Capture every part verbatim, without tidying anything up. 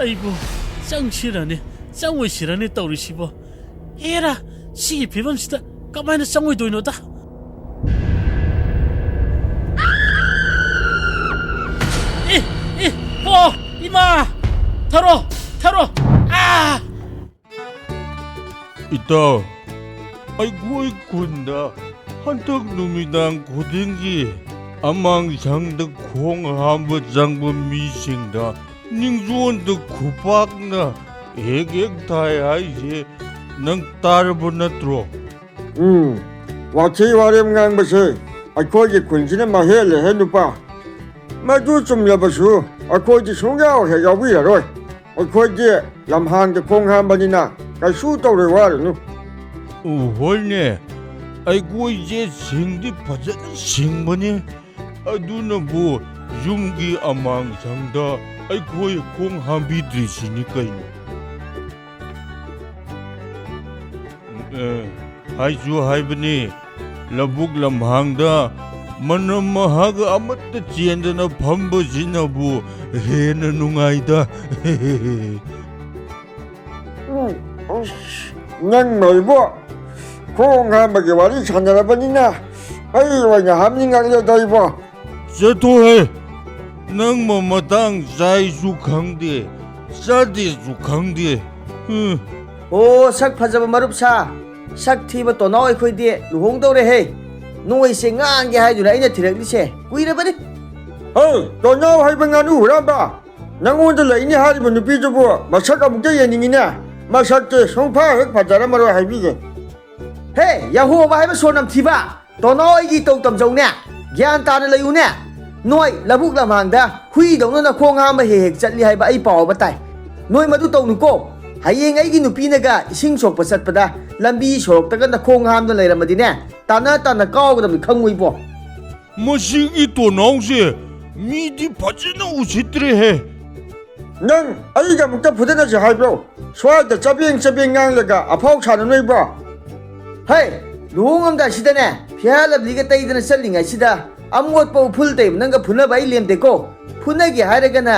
ꯑꯩꯕꯨ ꯆꯪꯁꯤꯔꯅꯤ, ꯆꯪꯉꯣꯏꯁꯤꯔꯅꯤ ꯇꯧꯔꯤꯁꯤꯕꯣ? ꯑꯦꯔꯥ, ꯁꯤꯒꯤ ꯐꯤꯕꯝꯁꯤꯗ ꯀꯃꯥꯏꯅ ꯆꯪꯉꯣꯏꯗꯣꯏꯅꯣꯗ? ꯑꯦ, ꯑꯦ, ꯑꯣ, ꯏꯃꯥ! ꯊꯔꯣ, ꯊꯔꯣ! ꯑꯥ! ꯏꯇꯥꯎ, ꯑꯩꯈꯣꯏ ꯈꯨꯟꯗ ꯍꯟꯗꯛ ꯅꯨꯃꯤꯗꯥꯡ ꯈꯨꯗꯤꯡꯒꯤ ꯑꯃꯥꯡꯁꯪꯗ ꯈꯣꯡ ꯍꯥꯝꯕ ꯆꯪꯕ ꯃꯤꯁꯤꯡꯗ ꯅꯤꯡꯖꯣꯟꯗ ꯈꯨꯄꯥꯛꯅ ꯍꯦꯛ ꯍꯦꯛ ꯊꯥꯏ ꯍꯥꯏꯁꯦ ꯅꯪ ꯇꯥꯔꯕ ꯅꯠꯇ꯭ꯔꯣ? ꯎꯝ, ꯋꯥꯊꯤ ꯋꯥꯔꯦꯝ ꯉꯥꯡꯕꯁꯦ ꯑꯩꯈꯣꯏꯒꯤ ꯈꯨꯟꯁꯤꯅ ꯃꯍꯦꯜꯂꯦꯍꯦ ꯅꯨꯄꯥ꯫ ꯃꯗꯨ ꯆꯨꯝꯂꯕꯁꯨ ꯑꯩꯈꯣꯏꯗꯤ ꯁꯨꯡꯌꯥꯎ ꯍꯦꯛ ꯌꯥꯎꯕꯤꯔꯔꯣꯏ꯫ ꯑꯩꯈꯣꯏꯗꯤ ꯂꯝꯍꯥꯡꯗ ꯈꯣꯡ ꯍꯥꯝꯕꯅꯤꯅ ꯀꯩꯁꯨ ꯇꯧꯔꯣꯏ, ꯋꯥꯔꯨꯅꯨ꯫ ꯎ, ꯍꯣꯏꯅꯦ, ꯑꯩꯈꯣꯏꯁꯦ ꯁꯤꯡꯗꯤ ꯐꯖꯅ ꯁꯤꯡꯕꯅꯤ, ꯑꯗꯨꯅꯕꯨ ꯌꯨꯝꯒꯤ ꯑꯃꯥꯡꯁꯪꯗ ꯑꯩꯈꯣꯏ ꯈꯣꯡ ꯍꯥꯝꯕꯤꯗ꯭ꯔꯤꯁꯤꯅꯤ ꯀꯩꯅꯣ꯫ ꯑꯦ, ꯍꯥꯏꯁꯨ ꯍꯥꯏꯕꯅꯤ, ꯂꯧꯕꯨꯛ ꯂꯝꯍꯥꯡꯗ ꯃꯅꯝ ꯃꯍꯥꯒ ꯑꯃꯠꯇ ꯆꯦꯟꯗꯅ ꯐꯝꯕꯁꯤꯅꯕꯨ ꯍꯦꯟꯅ ꯅꯨꯡꯉꯥꯏꯗ꯫ ꯎꯝ, ꯑꯁ, ꯅꯪ ꯃꯩꯕꯣ, ꯈꯣꯡ ꯍꯥꯝꯕꯒꯤ ꯋꯥꯔꯤ ꯁꯥꯟꯅꯔꯕꯅꯤꯅ ꯑꯩ ꯑꯣꯏꯅ ꯍꯥꯝꯅꯤꯡꯉꯛꯂꯦꯗ ꯏꯕꯣ꯫ ꯆꯠꯊꯣꯛꯍꯦ! ꯅꯪ ꯃ-, ꯃꯇꯥꯡ ꯆꯥꯏꯁꯨ ꯈꯪꯗꯦ, ꯆꯥꯗꯦꯁꯨ ꯈꯪꯗꯦ꯫ ꯍꯨꯝ꯫ ꯑꯣ, ꯁꯛ ꯐꯖꯕ ꯃꯔꯨꯞ ꯁꯥ, ꯁꯛ ꯊꯤꯕ ꯇꯣꯅꯥꯎ ꯑꯩꯈꯣꯏꯗꯤ ꯂꯨꯍꯣꯡꯗꯧꯔꯦꯍꯦ꯫ ꯅꯣꯏꯁꯦ ꯉꯥꯡꯒꯦ ꯍꯥꯏꯗꯨꯅ ꯑꯩꯅ ꯊꯤꯔꯛꯂꯤꯁꯦ ꯀꯨꯏꯔꯕꯅꯤ꯫ ꯍꯦ, ꯇꯣꯅꯥꯎ ꯍꯥꯏꯕ ꯉꯥꯅꯨ ꯍꯨꯔꯥꯟꯕ! ꯅꯪꯉꯣꯟꯗ ꯂꯩꯅꯤ ꯍꯥꯏꯔꯤꯕ ꯅꯨꯄꯤꯗꯨꯕꯨ ꯃꯁꯛ ꯑꯃꯨꯛꯇ ꯌꯦꯡꯅꯤꯡꯉꯤꯅꯦ꯫ ꯃꯁꯛꯇꯤ ꯁꯨꯡꯐ ꯍꯦꯛ ꯐꯖꯔꯝꯃꯔꯣꯏ ꯍꯥꯏꯕꯤꯒꯦ꯫ ꯍꯦ, ꯌꯥꯍꯣꯕ ꯍꯥꯏꯕ ꯁꯣꯔ ꯅꯝꯊꯤꯕ! ꯇꯣꯅꯣ ꯑꯩꯒꯤ ꯏꯇꯧ ꯇꯝꯖꯧꯅꯦ꯫ ꯒ꯭ꯌꯥꯟ ꯇꯥꯅ ꯂꯩꯌꯨꯅꯦ꯫ ꯅꯣꯏ ꯂꯧꯕꯨꯛ ꯂꯝꯍꯥꯡꯗ ꯍꯨꯏꯗꯧꯅ ꯅꯈꯣꯡ ꯍꯥꯝꯕ ꯍꯦꯛ ꯍꯦꯛ ꯆꯠꯂꯤ ꯍꯥꯏꯕ ꯑꯩ ꯄꯥꯎ ꯑꯃ ꯇꯥꯏ꯫ ꯅꯣꯏ ꯃꯗꯨ ꯇꯧꯅꯨꯀꯣ꯫ ꯍꯌꯦꯡ ꯑꯩꯒꯤ ꯅꯨꯄꯤꯅꯒ ꯏꯁꯤꯡ ꯁꯣꯛꯄ ꯆꯠꯄꯗ ꯂꯝꯕꯤ ꯁꯣꯔꯣꯛꯇꯒ ꯅꯈꯣꯡ ꯍꯥꯝꯗ ꯂꯩꯔꯝꯃꯗꯤꯅꯦ, ꯇꯥꯅ ꯇꯥꯅ ꯀꯥꯎꯒꯗꯕꯅꯤ ꯈꯪꯉꯨꯏꯕꯣ꯫ ꯃꯁꯤꯒꯤ ꯇꯣꯅꯥꯎꯁꯦ ꯃꯤꯗꯤ ꯐꯖꯅ ꯎꯁꯤꯠꯇ꯭ꯔꯦꯍꯦ꯫ ꯅꯪ ꯑꯩꯒ ꯑꯃꯨꯛꯇ ꯐꯨꯗꯠꯅꯁꯦ ꯍꯥꯏꯕ꯭ꯔꯣ? ꯁ꯭ꯋꯥꯏꯗ ꯆꯕꯦꯡ ꯆꯕꯦꯡ ꯉꯥꯡꯂꯒ ꯑꯐꯥꯎ ꯁꯥꯅꯅꯣꯏꯕ꯭ꯔꯣ? ꯍꯩ, ꯂꯨꯍꯣꯡꯉꯝꯗꯥꯏꯁꯤꯗꯅꯦ, ꯐꯤꯌꯥ ꯂꯕ꯭ꯂꯤꯒ ꯇꯩꯗꯅ ꯆꯠꯂꯤꯉꯩꯁꯤꯗ ꯑꯃꯣꯠꯄ ꯎꯐꯨꯜ ꯇꯩꯕ ꯅꯪꯒ ꯐꯨꯅꯕ ꯑꯩ ꯂꯦꯝꯗꯦꯀꯣ꯫ ꯐꯨꯅꯒꯦ ꯍꯥꯏꯔꯒꯅ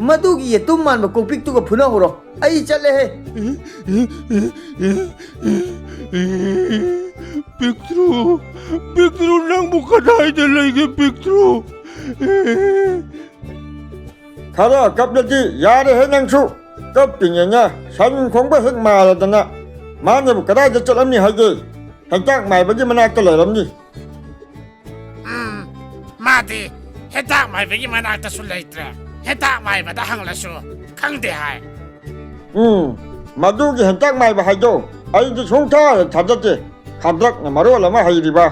ꯃꯗꯨꯒꯤ ꯌꯦꯇꯨꯝ ꯃꯥꯟꯕ ꯀꯣꯛꯄꯤꯛꯇꯨꯒ ꯐꯨꯅꯍꯧꯔꯣ꯫ ꯑꯩ ꯆꯠꯂꯦꯍꯦ꯫ ꯄꯤꯛꯇ꯭ꯔꯨ, ꯄꯤꯛꯇ꯭ꯔꯨ, ꯅꯪꯕꯨ ꯀꯗꯥꯏꯗ ꯂꯩꯒꯦ, ꯄꯤꯛꯇ꯭ꯔꯨ? ꯈꯔ ꯀꯞꯂꯗꯤ ꯌꯥꯔꯦꯍꯦ ꯅꯪꯁꯨ꯫ ꯀꯞꯄꯤꯉꯩꯅ ꯁꯟ ꯈꯣꯡꯕ ꯍꯦꯛ ꯃꯥꯜꯂꯗꯅ꯫ ꯃꯥꯅꯕꯨ ꯀꯗꯥꯏꯗ ꯆꯠꯂꯝꯅꯤ ꯍꯥꯏꯒꯦ? ꯍꯦꯟꯇꯥꯛ ꯃꯥꯏꯕꯒꯤ ꯃꯅꯥꯛꯇ ꯂꯩꯔꯝꯅꯤ꯫ ꯎꯝ, ꯃꯥꯗꯤ ꯍꯦꯟꯇꯥꯛ ꯃꯥꯏꯕꯒꯤ ꯃꯅꯥꯛꯇꯁꯨ ꯂꯩꯇ꯭ꯔꯦ꯫ ꯍꯦꯟꯇꯥꯛ ꯃꯥꯏꯕꯗ ꯍꯪꯂꯁꯨ ꯈꯪꯗꯦ ꯍꯥꯏ꯫ ꯎꯝ, ꯃꯗꯨꯒꯤ ꯍꯦꯟꯇꯥꯛ ꯃꯥꯏꯕ ꯍꯥꯏꯗꯣ ꯑꯩꯗꯤ ꯁꯨꯡꯊꯥ ꯍꯦꯛ ꯊꯥꯖꯗꯦ꯫ ꯈꯗ꯭ꯔꯛꯅ ꯃꯔꯣꯜ ꯑꯃ ꯍꯩꯔꯤꯕ,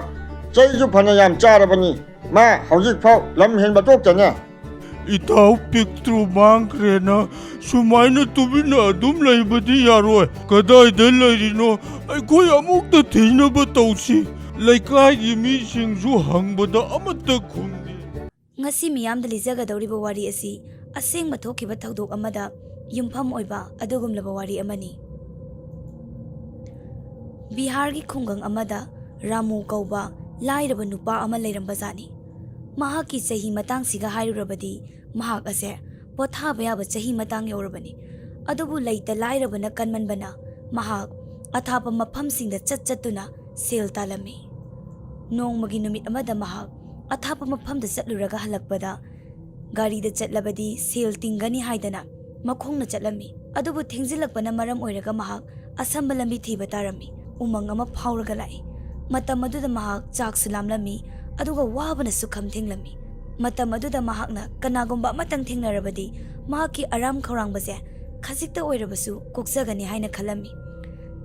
ꯆꯩꯁꯨ ꯐꯅ ꯌꯥꯝ ꯆꯥꯔꯕꯅꯤ꯫ ꯃꯥ ꯍꯧꯖꯤꯛꯐꯥꯎ ꯂꯝ ꯍꯦꯟꯕ ꯇꯣꯛꯇꯦꯅꯦ꯫ ꯏꯇꯥꯎ ꯄꯤꯛꯇ꯭ꯔꯨ ꯃꯥꯡꯈ꯭ꯔꯦꯅ ꯁꯨꯃꯥꯏꯅ ꯇꯨꯃꯤꯟꯅ ꯑꯗꯨꯝ ꯂꯩꯕꯗꯤ ꯌꯥꯔꯣꯏ꯫ ꯀꯗꯥꯏꯗ ꯂꯩꯔꯤꯅꯣ? ꯑꯩꯈꯣꯏ ꯑꯃꯨꯛꯇ ꯊꯤꯅꯕ ꯇꯧꯁꯤ꯫ ꯂꯩꯀꯥꯏꯒꯤ ꯃꯤꯁꯤꯡꯁꯨ ꯍꯪꯕꯗ ꯑꯃꯠꯇ ꯈꯨꯝꯗꯦ꯫ ꯉꯁꯤ ꯃꯤꯌꯥꯝꯗ ꯂꯤꯖꯒꯗꯧꯔꯤꯕ ꯋꯥꯔꯤ ꯑꯁꯤ ꯑꯁꯦꯡꯕ ꯊꯣꯛꯈꯤꯕ ꯊꯧꯗꯣꯛ ꯑꯃꯗ ꯌꯨꯝꯐꯝ ꯑꯣꯏꯕ ꯑꯗꯨꯒꯨꯝꯂꯕ ꯋꯥꯔꯤ ꯑꯃꯅꯤ꯫ ꯕꯤꯍꯥꯔꯒꯤ ꯈꯨꯡꯒꯪ ꯑꯃꯗ ꯔꯥꯃꯨ ꯀꯧꯕ ꯂꯥꯏꯔꯕ ꯅꯨꯄꯥ ꯑꯃ ꯂꯩꯔꯝꯕꯖꯥꯠꯅꯤ꯫ ꯃꯍꯥꯛꯀꯤ ꯆꯍꯤ ꯃꯇꯥꯡꯁꯤꯒ ꯍꯥꯏꯔꯨꯔꯕꯗꯤ ꯃꯍꯥꯛ ꯑꯁꯦ ꯄꯣꯊꯥꯕ ꯌꯥꯕ ꯆꯍꯤ ꯃꯇꯥꯡ ꯌꯧꯔꯕꯅꯤ꯫ ꯑꯗꯨꯕꯨ ꯂꯩꯇ ꯂꯥꯏꯔꯕꯅ ꯀꯟꯃꯟꯕꯅ ꯃꯍꯥꯛ ꯑꯊꯥꯞꯄ ꯃꯐꯝꯁꯤꯡꯗ ꯆꯠ ꯆꯠꯇꯨꯅ ꯁꯦꯜ ꯇꯥꯜꯂꯝꯃꯤ꯫ ꯅꯣꯡꯃꯒꯤ ꯅꯨꯃꯤꯠ ꯑꯃꯗ ꯃꯍꯥꯛ ꯑꯊꯥꯞꯄ ꯃꯐꯝꯗ ꯆꯠꯂꯨꯔꯒ ꯍꯜꯂꯛꯄꯗ ꯒꯥꯔꯤꯗ ꯆꯠꯂꯕꯗꯤ ꯁꯦꯜ ꯇꯤꯡꯒꯅꯤ ꯍꯥꯏꯗꯅ ꯃꯈꯣꯡꯅ ꯆꯠꯂꯝꯃꯤ꯫ ꯑꯗꯨꯕꯨ ꯊꯦꯡꯖꯤꯜꯂꯛꯄꯅ ꯃꯔꯝ ꯑꯣꯏꯔꯒ ꯃꯍꯥꯛ ꯑꯁꯝꯕ ꯂꯝꯕꯤ ꯊꯤꯕ ꯇꯥꯔꯝꯃꯤ꯫ ꯎꯃꯪ ꯑꯃ ꯐꯥꯎꯔꯒ ꯂꯥꯛꯏ꯫ ꯃꯇꯝ ꯑꯗꯨꯗ ꯃꯍꯥꯛ ꯆꯥꯛꯁꯨ ꯂꯥꯝꯂꯝꯃꯤ, ꯑꯗꯨꯒ ꯋꯥꯕꯅꯁꯨ ꯈꯝ ꯊꯦꯡꯂꯝꯃꯤ꯫ ꯃꯇꯝ ꯑꯗꯨꯗ ꯃꯍꯥꯛꯅ ꯀꯅꯥꯒꯨꯝꯕ ꯑꯃꯇꯪ ꯊꯦꯡꯅꯔꯕꯗꯤ ꯃꯍꯥꯛꯀꯤ ꯑꯔꯥꯝ ꯈꯧꯔꯥꯡꯕꯁꯦ ꯈꯖꯤꯛꯇ ꯑꯣꯏꯔꯕꯁꯨ ꯀꯣꯛꯆꯒꯅꯤ ꯍꯥꯏꯅ ꯈꯜꯂꯝꯃꯤ꯫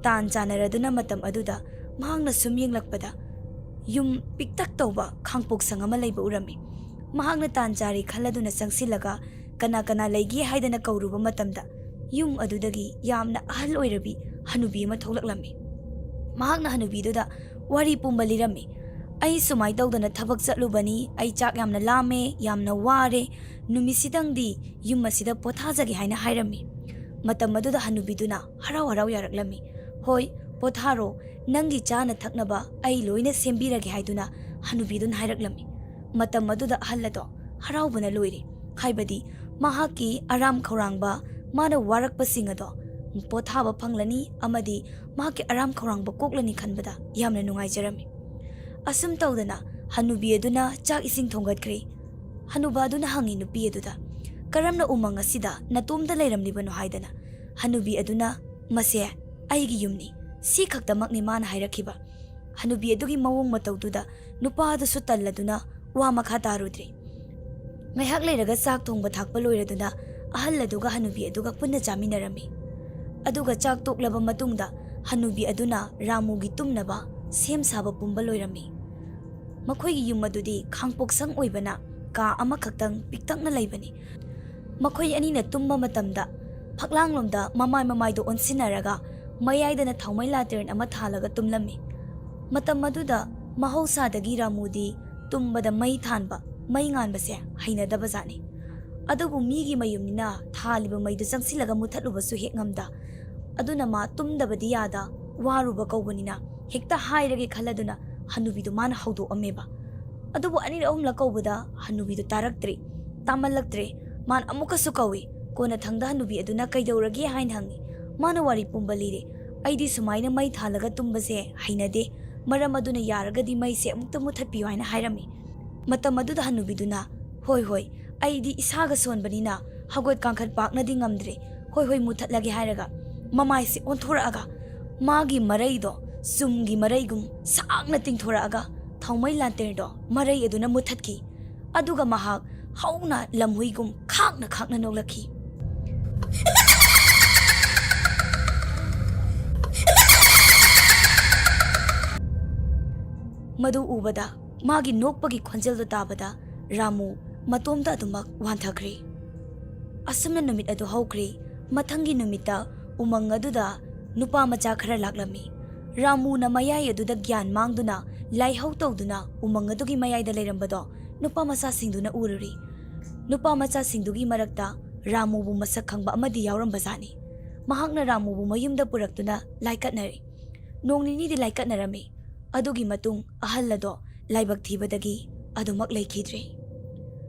ꯇꯥꯟ ꯆꯥꯟꯅꯔꯗꯨꯅ ꯃꯇꯝ ꯑꯗꯨꯗ ꯃꯍꯥꯛꯅ ꯁꯨꯝ ꯌꯦꯡꯂꯛꯄꯗ ꯌꯨꯝ ꯄꯤꯛꯇꯛ ꯇꯧꯕ ꯈꯥꯡꯄꯣꯛꯁꯪ ꯑꯃ ꯂꯩꯕ ꯎꯔꯝꯃꯤ꯫ ꯃꯍꯥꯛꯅ ꯇꯥꯟ ꯆꯥꯔꯦ ꯈꯜꯂꯗꯨꯅ ꯆꯪꯁꯤꯜꯂꯒ ꯀꯅꯥ ꯀꯅꯥ ꯂꯩꯒꯦ ꯍꯥꯏꯗꯅ ꯀꯧꯔꯨꯕ ꯃꯇꯝꯗ ꯌꯨꯝ ꯑꯗꯨꯗꯒꯤ ꯌꯥꯝꯅ ꯑꯍꯜ ꯑꯣꯏꯔꯕꯤ ꯍꯅꯨꯕꯤ ꯑꯃ ꯊꯣꯛꯂꯛꯂꯝꯃꯤ꯫ ꯃꯍꯥꯛꯅ ꯍꯅꯨꯕꯤꯗꯨꯗ ꯋꯥꯔꯤ ꯄꯨꯝꯕ ꯂꯤꯔꯝꯃꯤ꯫ "ꯑꯩ ꯁꯨꯃꯥꯏꯅ ꯇꯧꯗꯅ ꯊꯕꯛ ꯆꯠꯂꯨꯕꯅꯤ, ꯑꯩ ꯆꯥꯛ ꯌꯥꯝꯅ ꯂꯥꯝꯃꯦ, ꯌꯥꯝꯅ ꯋꯥꯔꯦ, ꯅꯨꯃꯤꯠꯁꯤꯗꯪꯗꯤ ꯌꯨꯝ ꯑꯁꯤꯗ ꯄꯣꯊꯥꯖꯒꯦ" ꯍꯥꯏꯅ ꯍꯥꯏꯔꯝꯃꯤ꯫ ꯃꯇꯝ ꯑꯗꯨꯗ ꯍꯅꯨꯕꯤꯗꯨꯅ ꯍꯔꯥꯎ ꯍꯔꯥꯎ ꯌꯥꯔꯛꯂꯝꯃꯤ꯫ "ꯍꯣꯏ, ꯄꯣꯊꯥꯔꯣ, ꯅꯪꯒꯤ ꯆꯥꯅ ꯊꯛꯅꯕ ꯑꯩ ꯂꯣꯏꯅ ꯁꯦꯝꯕꯤꯔꯒꯦ" ꯍꯥꯏꯗꯨꯅ ꯍꯅꯨꯕꯤꯗꯨꯅ ꯍꯥꯏꯔꯛꯂꯝꯃꯤ꯫ ꯃꯇꯝ ꯑꯗꯨꯗ ꯑꯍꯜ ꯑꯗꯣ ꯍꯔꯥꯎꯕꯅ ꯂꯣꯏꯔꯦ꯫ ꯍꯥꯏꯕꯗꯤ ꯃꯍꯥꯛꯀꯤ ꯑꯔꯥꯝ ꯈꯧꯔꯥꯡꯕ, ꯃꯥꯅ ꯋꯥꯔꯛꯄꯁꯤꯡ ꯑꯗꯣ ꯄꯣꯊꯥꯕ ꯐꯪꯂꯅꯤ ꯑꯃꯗꯤ ꯃꯍꯥꯛꯀꯤ ꯑꯔꯥꯝ ꯈꯧꯔꯥꯡꯕ ꯀꯣꯛꯂꯅꯤ ꯈꯟꯕꯗ ꯌꯥꯝꯅ ꯅꯨꯡꯉꯥꯏꯖꯔꯝꯃꯤ꯫ ꯑꯁꯨꯝ ꯇꯧꯗꯅ ꯍꯅꯨꯕꯤ ꯑꯗꯨꯅ ꯆꯥꯛ ꯏꯁꯤꯡ ꯊꯣꯡꯒꯠꯈ꯭ꯔꯦ꯫ ꯍꯅꯨꯕ ꯑꯗꯨꯅ ꯍꯪꯉꯤ ꯅꯨꯄꯤ ꯑꯗꯨꯗ, "ꯀꯔꯝꯅ ꯎꯃꯪ ꯑꯁꯤꯗ ꯅꯇꯣꯝꯇ ꯂꯩꯔꯝꯂꯤꯕꯅꯣ?" ꯍꯥꯏꯗꯅ꯫ ꯍꯅꯨꯕꯤ ꯑꯗꯨꯅ, "ꯃꯁꯦ ꯑꯩꯒꯤ ꯌꯨꯝꯅꯤ"꯫ ꯁꯤ ꯈꯛꯇꯃꯛꯅꯤ ꯃꯥꯅ ꯍꯥꯏꯔꯛꯈꯤꯕ꯫ ꯍꯅꯨꯕꯤ ꯑꯗꯨꯒꯤ ꯃꯑꯣꯡ ꯃꯇꯧꯗꯨꯗ ꯅꯨꯄꯥ ꯑꯗꯨꯁꯨ ꯇꯜꯂꯗꯨꯅ ꯋꯥ ꯃꯈꯥ ꯇꯥꯔꯨꯗ꯭ꯔꯦ꯫ ꯉꯥꯏꯍꯥꯛ ꯂꯩꯔꯒ ꯆꯥꯛ ꯊꯣꯡꯕ ꯊꯥꯛꯄ ꯂꯣꯏꯔꯗꯨꯅ ꯑꯍꯜ ꯑꯗꯨꯒ ꯍꯅꯨꯕꯤ ꯑꯗꯨꯒ ꯄꯨꯟꯅ ꯆꯥꯃꯤꯟꯅꯔꯝꯃꯤ꯫ ꯑꯗꯨꯒ ꯆꯥꯛ ꯇꯣꯛꯂꯕ ꯃꯇꯨꯡꯗ ꯍꯅꯨꯕꯤ ꯑꯗꯨꯅ ꯔꯥꯃꯨꯒꯤ ꯇꯨꯝꯅꯕ ꯁꯦꯝ ꯁꯥꯕ ꯄꯨꯝꯕ ꯂꯣꯏꯔꯝꯃꯤ꯫ ꯃꯈꯣꯏꯒꯤ ꯌꯨꯝ ꯑꯗꯨꯗꯤ ꯈꯥꯡꯄꯣꯛꯁꯪ ꯑꯣꯏꯕꯅ ꯀꯥ ꯑꯃꯈꯛꯇꯪ ꯄꯤꯛꯇꯛꯅ ꯂꯩꯕꯅꯤ꯫ ꯃꯈꯣꯏ ꯑꯅꯤꯅ ꯇꯨꯝꯕ ꯃꯇꯝꯗ ꯐꯛꯂꯥꯡꯂꯣꯝꯗ ꯃꯃꯥꯏ ꯃꯃꯥꯏꯗꯣ ꯑꯣꯟꯁꯤꯟꯅꯔꯒ ꯃꯌꯥꯏꯗꯅ ꯊꯥꯎꯃꯩ ꯂꯥꯇꯦꯔꯟ ꯑꯃ ꯊꯥꯜꯂꯒ ꯇꯨꯝꯂꯝꯃꯤ꯫ ꯃꯇꯝ ꯑꯗꯨꯗ ꯃꯍꯧꯁꯥꯗꯒꯤ ꯔꯥꯃꯨꯗꯤ ꯇꯨꯝꯕꯗ ꯃꯩ ꯊꯥꯟꯕ, ꯃꯩ ꯉꯥꯟꯕꯁꯦ ꯍꯩꯅꯗꯕꯖꯥꯠꯅꯤ꯫ ꯑꯗꯨꯕꯨ ꯃꯤꯒꯤ ꯃꯌꯨꯝꯅꯤꯅ ꯊꯥꯜꯂꯤꯕ ꯃꯩꯗꯨ ꯆꯪꯁꯤꯜꯂꯒ ꯃꯨꯊꯠꯂꯨꯕꯁꯨ ꯍꯦꯛ ꯉꯝꯗ꯫ ꯑꯗꯨꯅ ꯃꯥ ꯇꯨꯝꯗꯕꯗꯤ ꯌꯥꯗ, ꯋꯥꯔꯨꯕ ꯀꯧꯕꯅꯤꯅ ꯍꯦꯛꯇ ꯍꯥꯏꯔꯒꯦ ꯈꯜꯂꯗꯨꯅ ꯍꯅꯨꯕꯤꯗꯨ ꯃꯥꯅ ꯍꯧꯗꯣꯛꯑꯝꯃꯦꯕ꯫ ꯑꯗꯨꯕꯨ ꯑꯅꯤꯔꯛ ꯑꯍꯨꯝꯂꯛ ꯀꯧꯕꯗ ꯍꯅꯨꯕꯤꯗꯨ ꯇꯥꯔꯛꯇ꯭ꯔꯦ, ꯇꯥꯃꯜꯂꯛꯇ꯭ꯔꯦ꯫ ꯃꯥꯅ ꯑꯃꯨꯛꯀꯁꯨ ꯀꯧꯏ꯫ ꯀꯣꯟꯅꯊꯪꯗ ꯍꯅꯨꯕꯤ ꯑꯗꯨꯅ "ꯀꯩꯗꯧꯔꯒꯦ?" ꯍꯥꯏꯅ ꯍꯪꯉꯤ꯫ ꯃꯥꯅ ꯋꯥꯔꯤ ꯄꯨꯝꯕ ꯂꯤꯔꯦ꯫ "ꯑꯩꯗꯤ ꯁꯨꯃꯥꯏꯅ ꯃꯩ ꯊꯥꯜꯂꯒ ꯇꯨꯝꯕꯁꯦ ꯍꯩꯅꯗꯦ, ꯃꯔꯝ ꯑꯗꯨꯅ ꯌꯥꯔꯒꯗꯤ ꯃꯩꯁꯦ ꯑꯃꯨꯛꯇ ꯃꯨꯊꯠꯄꯤꯌꯨ" ꯍꯥꯏꯅ ꯍꯥꯏꯔꯝꯃꯤ꯫ ꯃꯇꯝ ꯑꯗꯨꯗ ꯍꯅꯨꯕꯤꯗꯨꯅ, "ꯍꯣꯏ, ꯍꯣꯏ, ꯑꯩꯗꯤ ꯏꯁꯥꯒ ꯁꯣꯟꯕꯅꯤꯅ ꯍꯧꯒꯠ ꯀꯥꯡꯈꯠ ꯄꯥꯛꯅꯗꯤ ꯉꯝꯗ꯭ꯔꯦ, ꯍꯣꯏ, ꯍꯣꯏ, ꯃꯨꯊꯠꯂꯒꯦ" ꯍꯥꯏꯔꯒ ꯃꯃꯥꯏꯁꯦ ꯑꯣꯟꯊꯣꯔꯛꯑꯒ ꯃꯥꯒꯤ ꯃꯔꯩꯗꯣ ꯆꯨꯝꯒꯤ ꯃꯔꯩꯒꯨꯝ ꯁꯥꯡꯅ ꯇꯤꯡꯊꯣꯔꯛꯑꯒ ꯊꯥꯎꯃꯩ ꯂꯥꯟꯇꯦꯔꯗꯣ ꯃꯔꯩ ꯑꯗꯨꯅ ꯃꯨꯊꯠꯈꯤ꯫ ꯑꯗꯨꯒ ꯃꯍꯥꯛ ꯍꯧꯅ ꯂꯝꯍꯨꯏꯒꯨꯝ ꯈꯥꯛꯅ ꯈꯥꯛꯅ ꯅꯣꯛꯂꯛꯈꯤ꯫ ꯃꯗꯨ ꯎꯕꯗ, ꯃꯥꯒꯤ ꯅꯣꯛꯄꯒꯤ ꯈꯣꯟꯖꯦꯜꯗꯨ ꯇꯥꯕꯗ ꯔꯥꯃꯨ ꯃꯇꯣꯝꯇ ꯑꯗꯨꯃꯛ ꯋꯥꯟꯊꯈ꯭ꯔꯦ꯫ ꯑꯁꯨꯝꯅ ꯅꯨꯃꯤꯠ ꯑꯗꯨ ꯍꯧꯈ꯭ꯔꯦ꯫ ꯃꯊꯪꯒꯤ ꯅꯨꯃꯤꯠꯇ ꯎꯃꯪ ꯑꯗꯨꯗ ꯅꯨꯄꯥ ꯃꯆꯥ ꯈꯔ ꯂꯥꯛꯂꯝꯃꯤ꯫ ꯔꯥꯃꯨꯅ ꯃꯌꯥꯏ ꯑꯗꯨꯗ ꯒ꯭ꯌꯥꯟ ꯃꯥꯡꯗꯨꯅ ꯂꯥꯏꯍꯧ ꯇꯧꯗꯨꯅ ꯎꯃꯪ ꯑꯗꯨꯒꯤ ꯃꯌꯥꯏꯗ ꯂꯩꯔꯝꯕꯗꯣ ꯅꯨꯄꯥ ꯃꯆꯥꯁꯤꯡꯗꯨꯅ ꯎꯔꯨꯔꯤ꯫ ꯅꯨꯄꯥ ꯃꯆꯥꯁꯤꯡꯗꯨꯒꯤ ꯃꯔꯛꯇ ꯔꯥꯃꯨꯕꯨ ꯃꯁꯛ ꯈꯪꯕ ꯑꯃꯗꯤ ꯌꯥꯎꯔꯝꯕꯖꯥꯠꯅꯤ꯫ ꯃꯍꯥꯛꯅ ꯔꯥꯃꯨꯕꯨ ꯃꯌꯨꯝꯗ ꯄꯨꯔꯛꯇꯨꯅ ꯂꯥꯏꯀꯠꯅꯔꯦ꯫ ꯅꯣꯡ ꯅꯤꯅꯤꯗꯤ ꯂꯥꯏꯀꯠꯅꯔꯝꯃꯤ꯫ ꯑꯗꯨꯒꯤ ꯃꯇꯨꯡ ꯑꯍꯜ ꯑꯗꯣ ꯂꯥꯏꯕꯛ ꯊꯤꯕꯗꯒꯤ ꯑꯗꯨꯃꯛ ꯂꯩꯈꯤꯗ꯭ꯔꯦ꯫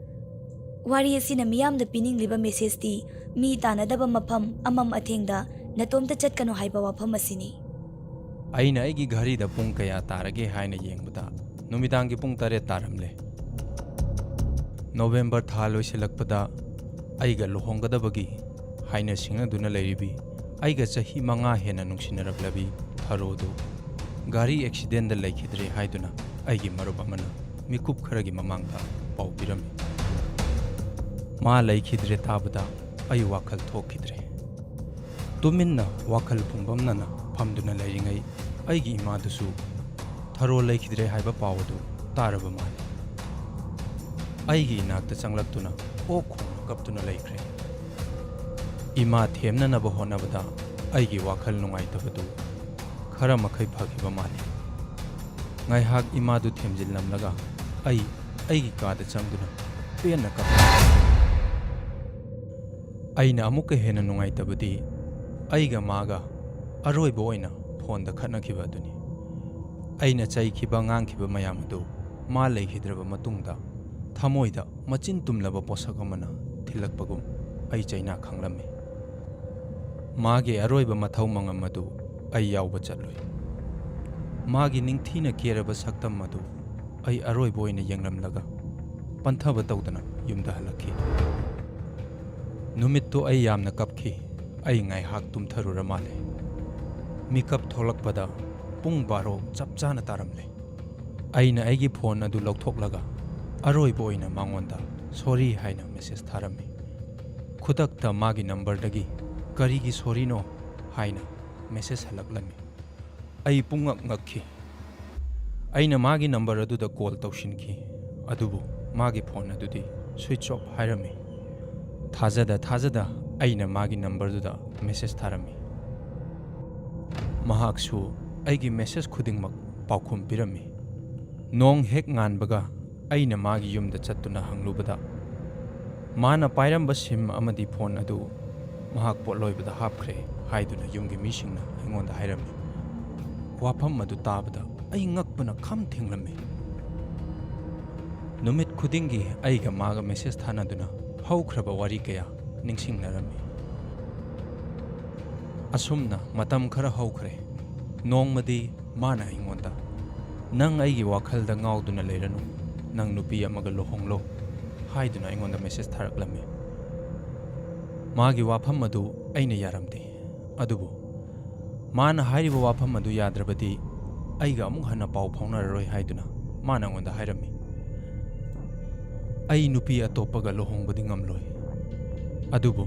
ꯋꯥꯔꯤ ꯑꯁꯤꯅ ꯃꯤꯌꯥꯝꯗ ꯄꯤꯅꯤꯡꯂꯤꯕ ꯃꯦꯁꯦꯖꯇꯤ ꯃꯤ ꯇꯥꯟꯅꯗꯕ ꯃꯐꯝ ꯑꯃꯝ ꯑꯊꯦꯡꯗ ꯅꯇꯣꯝꯇ ꯆꯠꯀꯅꯨ ꯍꯥꯏꯕ ꯋꯥꯐꯝ ꯑꯁꯤꯅꯤ꯫ ꯑꯩꯅ ꯑꯩꯒꯤ ꯘꯔꯤꯗ ꯄꯨꯡ ꯀꯌꯥ ꯇꯥꯔꯒꯦ ꯍꯥꯏꯅ ꯌꯦꯡꯕꯗ ꯅꯨꯃꯤꯗꯥꯡꯒꯤ ꯄꯨꯡ ꯇꯔꯦꯠ ꯇꯥꯔꯝꯂꯦ꯫ ꯅꯣꯕꯦꯝꯕꯔ ꯊꯥ ꯂꯣꯏꯁꯤꯜꯂꯛꯄꯗ ꯑꯩꯒ ꯂꯨꯍꯣꯡꯒꯗꯕꯒꯤ ꯍꯥꯏꯅ ꯁꯤꯡꯅꯗꯨꯅ ꯂꯩꯔꯤꯕꯤ ꯑꯩꯒ ꯆꯍꯤ ꯃꯉꯥ ꯍꯦꯟꯅ ꯅꯨꯡꯁꯤꯅꯔꯛꯂꯕꯤ ꯊꯔꯣꯗꯨ ꯒꯥꯔꯤ ꯑꯦꯛꯁꯤꯗꯦꯟꯗ ꯂꯩꯈꯤꯗ꯭ꯔꯦ ꯍꯥꯏꯗꯨꯅ ꯑꯩꯒꯤ ꯃꯔꯨꯞ ꯑꯃꯅ ꯃꯤꯀꯨꯞ ꯈꯔꯒꯤ ꯃꯃꯥꯡꯗ ꯄꯥꯎ ꯄꯤꯔꯝꯃꯤ꯫ ꯃꯥ ꯂꯩꯈꯤꯗ꯭ꯔꯦ ꯇꯥꯕꯗ ꯑꯩ ꯋꯥꯈꯜ ꯊꯣꯛꯈꯤꯗ꯭ꯔꯦ꯫ ꯇꯨꯃꯤꯟꯅ ꯋꯥꯈꯜ ꯄꯨꯡꯕꯝꯅꯅ ꯐꯝꯗꯨꯅ ꯂꯩꯔꯤꯉꯩ ꯑꯩꯒꯤ ꯏꯃꯥꯗꯨꯁꯨ ꯊꯔꯣ ꯂꯩꯈꯤꯗ꯭ꯔꯦ ꯍꯥꯏꯕ ꯄꯥꯎ ꯑꯗꯨ ꯇꯥꯔꯕ ꯃꯥꯜꯂꯤ꯫ ꯑꯩꯒꯤ ꯏꯅꯥꯛꯇ ꯆꯪꯂꯛꯇꯨꯅ ꯑꯣꯛ ꯈꯣꯡꯅ ꯀꯞꯇꯨꯅ ꯂꯩꯈ꯭ꯔꯦ꯫ ꯏꯃꯥ ꯊꯦꯝꯅꯅꯕ ꯍꯣꯠꯅꯕꯗ ꯑꯩꯒꯤ ꯋꯥꯈꯜ ꯅꯨꯡꯉꯥꯏꯇꯕꯗꯨ ꯈꯔ ꯃꯈꯩ ꯐꯈꯤꯕ ꯃꯥꯜꯂꯤ꯫ ꯉꯥꯏꯍꯥꯛ ꯏꯃꯥꯗꯨ ꯊꯦꯝꯖꯤꯜꯂꯝꯂꯒ ꯑꯩ ꯑꯩꯒꯤ ꯀꯥꯗ ꯆꯪꯗꯨꯅ ꯄꯦꯟꯅ ꯀꯞꯄꯤ꯫ ꯑꯩꯅ ꯑꯃꯨꯛꯀ ꯍꯦꯟꯅ ꯅꯨꯡꯉꯥꯏꯇꯕꯗꯤ ꯑꯩꯒ ꯃꯥꯒ ꯑꯔꯣꯏꯕ ꯑꯣꯏꯅ ꯐꯣꯟꯗ ꯈꯠꯅꯈꯤꯕ ꯑꯗꯨꯅꯤ꯫ ꯑꯩꯅ ꯆꯩꯈꯤꯕ ꯉꯥꯡꯈꯤꯕ ꯃꯌꯥꯝ ꯑꯗꯨ ꯃꯥ ꯂꯩꯈꯤꯗ꯭ꯔꯕ ꯃꯇꯨꯡꯗ ꯊꯃꯣꯏꯗ ꯃꯆꯤꯟ ꯇꯨꯝꯂꯕ ꯄꯣꯠꯁꯛ ꯑꯃꯅ ꯊꯤꯜꯂꯛꯄꯒꯨꯝ ꯑꯩ ꯆꯩꯅꯥ ꯈꯥꯡꯂꯝꯃꯤ꯫ ꯃꯥꯒꯤ ꯑꯔꯣꯏꯕ ꯃꯊꯧ ꯃꯉꯝ ꯑꯗꯨ ꯑꯩ ꯌꯥꯎꯕ ꯆꯠꯂꯨꯏ꯫ ꯃꯥꯒꯤ ꯅꯤꯡꯊꯤꯅ ꯀꯦꯔꯕ ꯁꯛꯇꯝ ꯑꯗꯨ ꯑꯩ ꯑꯔꯣꯏꯕ ꯑꯣꯏꯅ ꯌꯦꯡꯂꯝꯂꯒ ꯄꯟꯊꯕ ꯇꯧꯗꯅ ꯌꯨꯝꯗ ꯍꯜꯂꯛꯈꯤ꯫ ꯅꯨꯃꯤꯠꯇꯨ ꯑꯩ ꯌꯥꯝꯅ ꯀꯞꯈꯤ꯫ ꯑꯩ ꯉꯥꯏꯍꯥꯛ ꯇꯨꯝꯊꯔꯨꯔ ꯃꯥꯜꯂꯦ꯫ ꯃꯤꯀꯞ ꯊꯣꯛꯂꯛꯄꯗ ꯄꯨꯡ ꯕꯥꯔꯣ ꯆꯞ ꯆꯥꯅ ꯇꯥꯔꯝꯂꯦ꯫ ꯑꯩꯅ ꯑꯩꯒꯤ ꯐꯣꯟ ꯑꯗꯨ ꯂꯧꯊꯣꯛꯂꯒ ꯑꯔꯣꯏꯕ ꯑꯣꯏꯅ ꯃꯉꯣꯟꯗ "ꯁꯣꯔꯤ" ꯍꯥꯏꯅ ꯃꯦꯁꯦꯖ ꯊꯥꯔꯝꯃꯤ꯫ ꯈꯨꯗꯛꯇ ꯃꯥꯒꯤ ꯅꯝꯕꯔꯗꯒꯤ "ꯀꯔꯤꯒꯤ ꯁꯣꯔꯤꯅꯣ?" ꯍꯥꯏꯅ ꯃꯦꯁꯦꯖ ꯍꯜꯂꯛꯂꯝꯃꯤ꯫ ꯑꯩ ꯄꯨꯡꯉꯛ ꯉꯛꯈꯤ꯫ ꯑꯩꯅ ꯃꯥꯒꯤ ꯅꯝꯕꯔ ꯑꯗꯨꯗ ꯀꯣꯜ ꯇꯧꯁꯤꯟꯈꯤ, ꯑꯗꯨꯕꯨ ꯃꯥꯒꯤ ꯐꯣꯟ ꯑꯗꯨꯗꯤ ꯁ꯭ꯋꯤꯆ ꯑꯣꯐ ꯍꯥꯏꯔꯝꯃꯤ꯫ ꯊꯥꯖꯗ ꯊꯥꯖꯗ ꯑꯩꯅ ꯃꯥꯒꯤ ꯅꯝꯕꯔꯗꯨꯗ ꯃꯦꯁꯦꯖ ꯊꯥꯔꯝꯃꯤ꯫ ꯃꯍꯥꯛꯁꯨ ꯑꯩꯒꯤ ꯃꯦꯁꯦꯖ ꯈꯨꯗꯤꯡꯃꯛ ꯄꯥꯎꯈꯨꯝ ꯄꯤꯔꯝꯃꯤ꯫ ꯅꯣꯡ ꯍꯦꯛ ꯉꯥꯟꯕꯒ ꯑꯩꯅ ꯃꯥꯒꯤ ꯌꯨꯝꯗ ꯆꯠꯇꯨꯅ ꯍꯪꯂꯨꯕꯗ, ꯃꯥꯅ ꯄꯥꯏꯔꯝꯕ ꯁꯤꯝ ꯑꯃꯗꯤ ꯐꯣꯟ ꯑꯗꯨ ꯃꯍꯥꯛ ꯄꯣꯠꯂꯣꯏꯕꯗ ꯍꯥꯞꯈ꯭ꯔꯦ ꯍꯥꯏꯗꯨꯅ ꯌꯨꯝꯒꯤ ꯃꯤꯁꯤꯡꯅ ꯑꯩꯉꯣꯟꯗ ꯍꯥꯏꯔꯝꯃꯤ꯫ ꯋꯥꯐꯝ ꯑꯗꯨ ꯇꯥꯕꯗ ꯑꯩ ꯉꯛꯄꯅ ꯈꯝ ꯊꯦꯡꯂꯝꯃꯤ꯫ ꯅꯨꯃꯤꯠ ꯈꯨꯗꯤꯡꯒꯤ ꯑꯩꯒ ꯃꯥꯒ ꯃꯦꯁꯦꯖ ꯊꯥꯅꯗꯨꯅ ꯍꯧꯈ꯭ꯔꯕ ꯋꯥꯔꯤ ꯀꯌꯥ ꯅꯤꯡꯁꯤꯡꯅꯔꯝꯃꯤ꯫ ꯑꯁꯨꯝꯅ ꯃꯇꯝ ꯈꯔ ꯍꯧꯈ꯭ꯔꯦ꯫ ꯅꯣꯡꯃꯗꯤ ꯃꯥꯅ ꯑꯩꯉꯣꯟꯗ, "ꯅꯪ ꯑꯩꯒꯤ ꯋꯥꯈꯜꯗ ꯉꯥꯎꯗꯨꯅ ꯂꯩꯔꯅꯨ, ꯅꯪ ꯅꯨꯄꯤ ꯑꯃꯒ ꯂꯨꯍꯣꯡꯂꯣ" ꯍꯥꯏꯗꯨꯅ ꯑꯩꯉꯣꯟꯗ ꯃꯦꯁꯦꯖ ꯊꯥꯔꯛꯂꯝꯃꯤ꯫ ꯃꯥꯒꯤ ꯋꯥꯐꯝ ꯑꯗꯨ ꯑꯩꯅ ꯌꯥꯔꯝꯗꯦ꯫ ꯑꯗꯨꯕꯨ ꯃꯥꯅ ꯍꯥꯏꯔꯤꯕ ꯋꯥꯐꯝ ꯑꯗꯨ ꯌꯥꯗ꯭ꯔꯕꯗꯤ ꯑꯩꯒ ꯑꯃꯨꯛ ꯍꯟꯅ ꯄꯥꯎ ꯐꯥꯎꯅꯔꯔꯣꯏ ꯍꯥꯏꯗꯨꯅ ꯃꯥꯅ ꯑꯩꯉꯣꯟꯗ ꯍꯥꯏꯔꯝꯃꯤ꯫ "ꯑꯩ ꯅꯨꯄꯤ ꯑꯇꯣꯞꯄꯒ ꯂꯨꯍꯣꯡꯕꯗꯤ ꯉꯝꯂꯣꯏ, ꯑꯗꯨꯕꯨ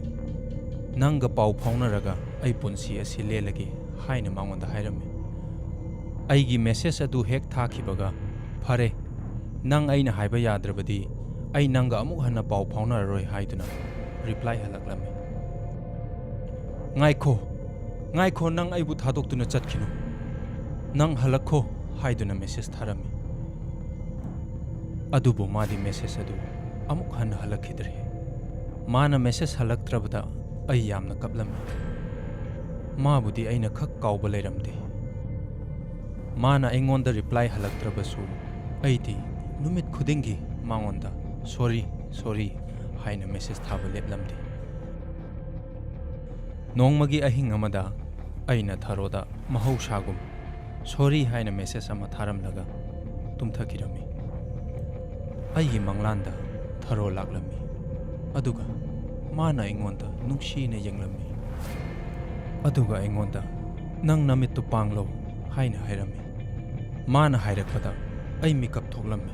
ꯅꯪꯒ ꯄꯥꯎ ꯐꯥꯎꯅꯔꯒ ꯑꯩ ꯄꯨꯟꯁꯤ ꯑꯁꯤ ꯂꯦꯜꯂꯒꯦ" ꯍꯥꯏꯅ ꯃꯉꯣꯟꯗ ꯍꯥꯏꯔꯝꯃꯤ꯫ ꯑꯩꯒꯤ ꯃꯦꯁꯦꯖ ꯑꯗꯨ ꯍꯦꯛ ꯊꯥꯈꯤꯕꯒ, "ꯐꯔꯦ, ꯅꯪ ꯑꯩꯅ ꯍꯥꯏꯕ ꯌꯥꯗ꯭ꯔꯕꯗꯤ ꯑꯩ ꯅꯪꯒ ꯑꯃꯨꯛ ꯍꯟꯅ ꯄꯥꯎ ꯐꯥꯎꯅꯔꯔꯣꯏ" ꯍꯥꯏꯗꯨꯅ ꯔꯤꯄ꯭ꯂꯥꯏ ꯍꯜꯂꯛꯂꯝꯃꯤ꯫ "ꯉꯥꯏꯈꯣ, ꯉꯥꯏꯈꯣ, ꯅꯪ ꯑꯩꯕꯨ ꯊꯥꯗꯣꯛꯇꯨꯅ ꯆꯠꯈꯤꯅꯨ꯫ ꯅꯪ ꯍꯜꯂꯛꯈꯣ" ꯍꯥꯏꯗꯨꯅ ꯃꯦꯁꯦꯖ ꯊꯥꯔꯝꯃꯤ꯫ ꯑꯗꯨꯕꯨ ꯃꯥꯗꯤ ꯃꯦꯁꯦꯖ ꯑꯗꯨ ꯑꯃꯨꯛ ꯍꯟꯅ ꯍꯜꯂꯛꯈꯤꯗ꯭ꯔꯦ꯫ ꯃꯥꯅ ꯃꯦꯁꯦꯖ ꯍꯜꯂꯛꯇ꯭ꯔꯕꯗ ꯑꯩ ꯌꯥꯝꯅ ꯀꯞꯂꯝꯃꯤ꯫ ꯃꯥꯕꯨꯗꯤ ꯑꯩꯅ ꯈꯛ ꯀꯥꯎꯕ ꯂꯩꯔꯝꯗꯦ꯫ ꯃꯥꯅ ꯑꯩꯉꯣꯟꯗ ꯔꯤꯄ꯭ꯂꯥꯏ ꯍꯜꯂꯛꯇ꯭ꯔꯕꯁꯨ ꯑꯩꯗꯤ ꯅꯨꯃꯤꯠ ꯈꯨꯗꯤꯡꯒꯤ ꯃꯉꯣꯟꯗ "ꯁꯣꯔꯤ, ꯁꯣꯔꯤ" ꯍꯥꯏꯅ ꯃꯦꯁꯦꯖ ꯊꯥꯕ ꯂꯦꯞꯂꯝꯗꯦ꯫ ꯅꯣꯡꯃꯒꯤ ꯑꯍꯤꯡ ꯑꯃꯗ ꯑꯩꯅ ꯊꯔꯣꯗ ꯃꯍꯧꯁꯥꯒꯨꯝ "ꯁꯣꯔꯤ" ꯍꯥꯏꯅ ꯃꯦꯁꯦꯖ ꯑꯃ ꯊꯥꯔꯝꯂꯒ ꯇꯨꯝꯊꯈꯤꯔꯝꯃꯤ꯫ ꯑꯩꯒꯤ ꯃꯪꯂꯥꯟꯗ ꯊꯔꯣ ꯂꯥꯛꯂꯝꯃꯤ, ꯑꯗꯨꯒ ꯃꯥꯅ ꯑꯩꯉꯣꯟꯗ ꯅꯨꯡꯁꯤꯅ ꯌꯦꯡꯂꯝꯃꯤ, ꯑꯗꯨꯒ ꯑꯩꯉꯣꯟꯗ "ꯅꯪ ꯅꯃꯤꯠꯇꯨ ꯄꯥꯡꯂꯣ" ꯍꯥꯏꯅ ꯍꯥꯏꯔꯝꯃꯤ꯫ ꯃꯥꯅ ꯍꯥꯏꯔꯛꯄꯗ ꯑꯩ ꯃꯤꯀꯞ ꯊꯣꯛꯂꯝꯃꯤ꯫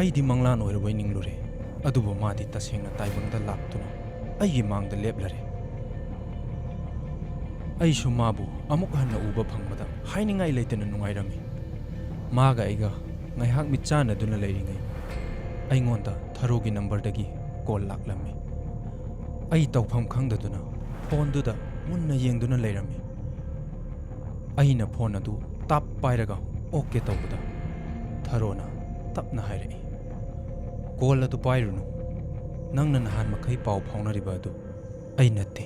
ꯑꯩꯗꯤ ꯃꯪꯂꯥꯟ ꯑꯣꯏꯔꯕꯣꯏ ꯅꯤꯡꯂꯨꯔꯦ, ꯑꯗꯨꯕꯨ ꯃꯥꯗꯤ ꯇꯁꯦꯡꯅ ꯇꯥꯏꯕꯪꯗ ꯂꯥꯛꯇꯨꯅ ꯑꯩꯒꯤ ꯃꯥꯡꯗ ꯂꯦꯞꯂꯔꯦ꯫ ꯑꯩꯁꯨ ꯃꯥꯕꯨ ꯑꯃꯨꯛ ꯍꯟꯅ ꯎꯕ ꯐꯪꯕꯗ ꯍꯥꯏꯅꯤꯡꯉꯥꯏ ꯂꯩꯇꯅ ꯅꯨꯡꯉꯥꯏꯔꯝꯃꯤ꯫ ꯃꯥꯒ ꯑꯩꯒ ꯉꯥꯏꯍꯥꯛ ꯃꯤꯠ ꯆꯥꯟꯅꯗꯨꯅ ꯂꯩꯔꯤꯉꯩ ꯑꯩꯉꯣꯟꯗ ꯊꯔꯣꯒꯤ ꯅꯝꯕꯔꯗꯒꯤ ꯀꯣꯜ ꯂꯥꯛꯂꯝꯃꯤ꯫ ꯑꯩ ꯇꯧꯐꯝ ꯈꯪꯗꯗꯨꯅ ꯐꯣꯟꯗꯨꯗ ꯃꯨꯟꯅ ꯌꯦꯡꯗꯨꯅ ꯂꯩꯔꯝꯃꯤ꯫ ꯑꯩꯅ ꯐꯣꯟ ꯑꯗꯨ ꯇꯥꯞ ꯄꯥꯏꯔꯒ ꯑꯣꯛꯀꯦ ꯇꯧꯕꯗ ꯊꯔꯣꯅ ꯇꯞꯅ ꯍꯥꯏꯔꯛꯏ, "ꯀꯣꯜ ꯑꯗꯨ ꯄꯥꯏꯔꯨꯅꯨ꯫ ꯅꯪꯅ ꯅꯍꯥꯟ ꯃꯈꯩ ꯄꯥꯎ ꯐꯥꯎꯅꯔꯤꯕ ꯑꯗꯨ ꯑꯩ ꯅꯠꯇꯦ꯫